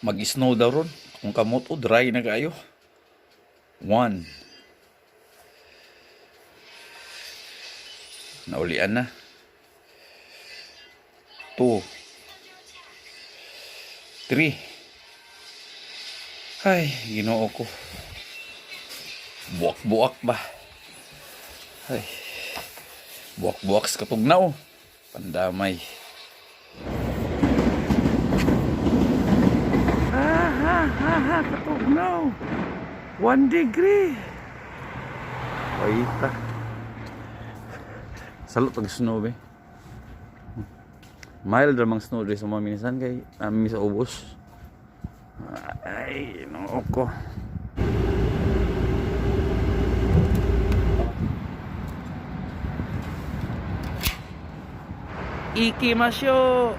Mag-snow daw ron. Kung kamot o dry na kayo. One. Naulian na. Two. Three. Ay, Ginoo ko. Buwak-buwak ba? Ay. Buwak-buwak sa katugnaw. Pandamay. Ha ha ha ha, katugnaw. 1 degree. Waita. Salot ang snow be. Mild ramang snow diri sa mga minisan kay nami sa ubos. Ay, Ginoo ko. Ikimasyo!